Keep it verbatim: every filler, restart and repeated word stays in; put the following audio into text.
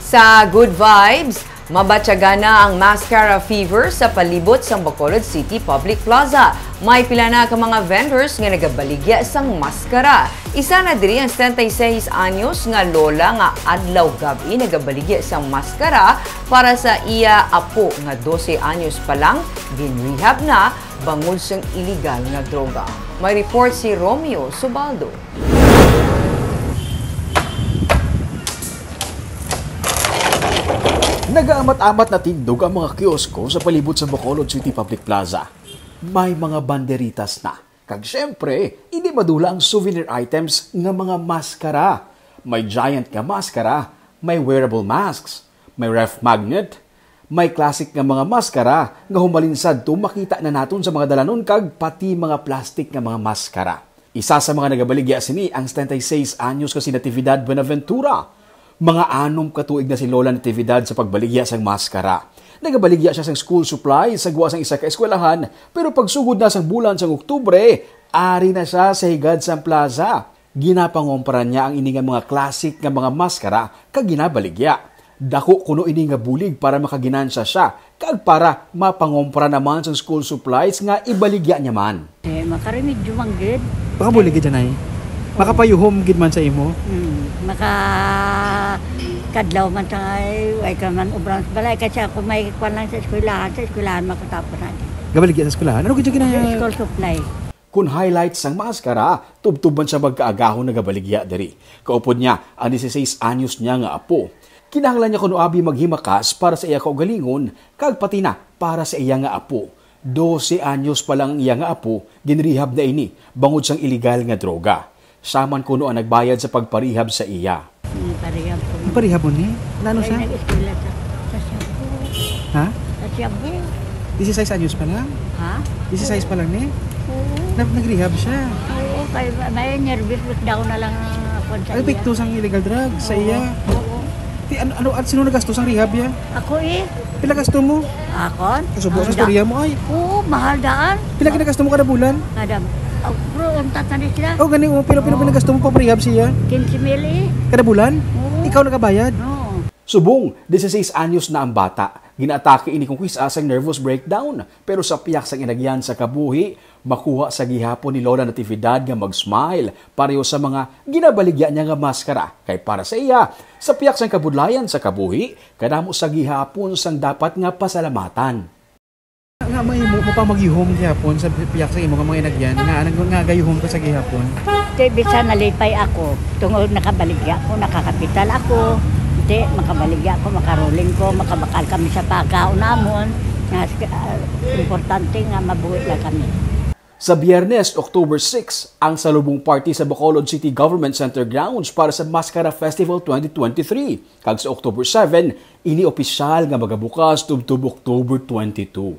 Sa good vibes, mabatyagan na ang mascara fever sa palibot sang Bacolod City Public Plaza. May pila na ka mga vendors nga nagabaligya sang maskara. Isa na diri ang setenta y seis anyos nga lola nga adlaw gab-i nagabaligya sang maskara para sa iya apo nga dose anyos pa lang gin-rehab na bangod sang iligal nga droga. May report si Romeo Subaldo. Nagaamat-amat na tindog ang mga kiosko sa palibot sa Bacolod City Public Plaza. May mga banderitas na. Kag siyempre, hindi madula ang souvenir items nga mga maskara. May giant nga maskara, may wearable masks, may ref magnet, may classic nga mga maskara nga humalin sadto makita na naton sa mga dalanon kag pati mga plastic nga mga maskara. Isa sa mga nagabaligya sini ang setenta y seis anyos nga si Natividad Buenaventura. Mga anom ka tuig na si Lola Natividad sa pagbaligya sang maskara. Nagabaligya siya sang school supplies sa gwa sang isa ka eskwelahan, pero pagsugod na sang bulan sang Oktubre, ari na siya sa higad sang plaza. Ginapangompra niya ang ini nga mga classic nga mga maskara kag ginabaligya. Dako kuno ini nga bulig para makaginansya siya kag para mapangompra naman sang school supplies nga ibaligya niya man. Eh, makaremedyo man gid. Makabulig gid, Nay. Makapayuhom gid man sa imo. Hmm, maka kadlaw man sa ay, way ka man ubran sa balay kasi ako may kwan lang sa eskwelahan, sa eskwelahan makatapos na gid. Gabaligya sa eskwelahan. Ano gid yung ginaya? School supply. Kun highlights sang maskara, tubtob man siya magkaagahon nagabaligya diri. Kaupod niya ang dieciséis anyos niya nga apo. Kinahanglan niya kuno abi maghimakas para sa iya kaugalingon kag pati na para sa iya nga apo. Dose anyos pa lang ang iya nga apo, ginrehab na ini bangod sang iligal nga droga. Siya man kuno ang nagbayad sa pagparehab sa iya. Hmm, parehab ko. Parehab mo ni? Nano siya? Nag-eskwela sa, sa Cebu. Ha? Sa Cebu. Dieciséis anyos pa lang? Ha? Dieciséis pa lang ni? Oo. Nag-, nag-rehab siya. Oo, kay ma-, may nervous breakdown na lang ang kwan sa Ang iya. Epekto sang illegal drugs sa Oo, iya. Oo. Ti, ano, ano, at sino nagasto sang rehab ya? Ako eh. Pila gasto mo? Akon? Kasubo sa istorya mo ay. Oo, mahal daan. Pila ginagasto mo kada bulan? Kada, oh, bro, ang tatani sila. Oh, gani, oh, pila, pila, Oo. Pila gasto mo pa rehab siya? Quince mil eh. Kada bulan? Oo. Ikaw nagabayad? Oo. Subong, dieciséis anyos na ang bata. Ginaatake ini kung kis-a sang nervous breakdown. Pero sa pihak sang inagyan sa kabuhi, makuha sa gihapon ni Lola Natividad nga mag-smile pareho sa mga ginabaligya niya nga maskara. Kay para sa iya, sa pihak sang kabudlayan sa kabuhi, kadamo sa gihapon sang dapat nga pasalamatan. Nga mahimo mo pa magyuhom gihapon sa pihak sa imo nga mga inagyan nga, nga gayuhom ka sa gihapon? Kay bisan nalipay ako, tungod nakabaligya ko, nakakapital ako, di, makabaligya ko, makaruling ko, makabakal kami sa pagkaon namon. Nga, ah, importante nga mabuhi lang kami. Sa Biyernes, October six, ang salubong party sa Bacolod City Government Center grounds para sa Maskara Festival twenty twenty-three. Kag sa October seven, ini opisyal nga magabukas tubtob October twenty-two.